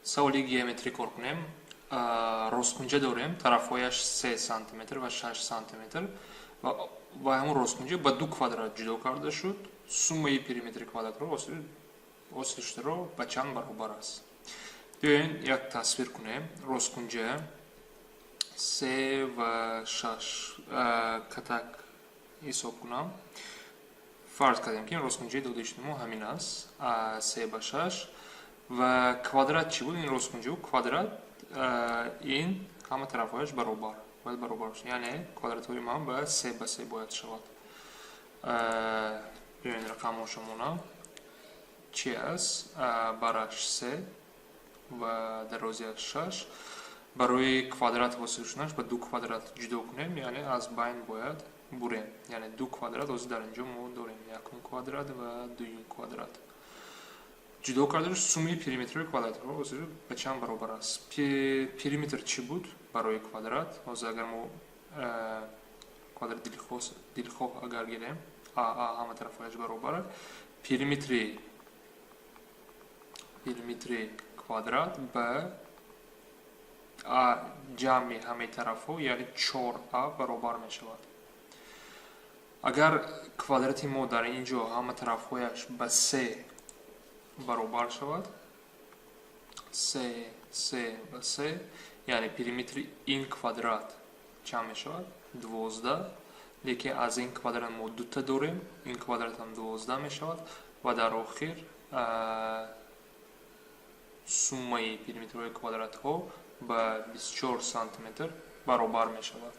Саволи геометрӣ кор кунем. Росткунҷа дорем, тарафҳояш 3 сантиметр ва 6 сантиметр ва ҳамон росткунҷа ба ду квадрат ҷудо карда шуд. Суммаи периметри квадратҳо ҳосил шударо ба чанд баробар аст? Биёед, як тасвир кунем. Росткунҷа се ва шаш катак ҳисоб кунам. Фарз кардем, ки росткунҷаи додаи шумо ҳамин аст, се ба шаш. Ва квадрат чӣ буд? Ин росткунҷа буд. Квадрат ин ҳама тарафҳояш баробар бояд баробар бошад, яъне квадратҳои ман ба се ба се бояд шавад. Биёед, рақамҳошо монам. Чи аст? Бараш се ва дарозиаш шаш. Барои квадрат ҳосил шуданаш ба ду квадрат ҷудо кунем, яъне аз байн бояд бурем, яъне ду квадрат. Ҳозир дар инҷо мо дорем якум квадрат ва дуюм квадрат ҷудо карда. Суммаи периметрҳои квадратҳо ҳозир ба чанд баробар аст? Периметр чӣ буд барои квадрат? Ҳозир агар мо квадрат дилхоҳ агар гирем, а ҳама тарафҳояш баробар, периметри квадрат ба а ҷамъи ҳамаи тарафҳо, яъне 4а баробар мешавад. Агар квадрати мо дар ин ҷо ҳама тарафҳояш ба се баробар шавад, се, се ва се, яъне периметри ин квадрат чанд мешавад? 12. Лекин аз ин квадрат мо дута дорем, ин квадрат ҳам 12 мешавад ва дар охир суммаи периметрҳои квадратҳо ба 24 сантиметр баробар мешавад.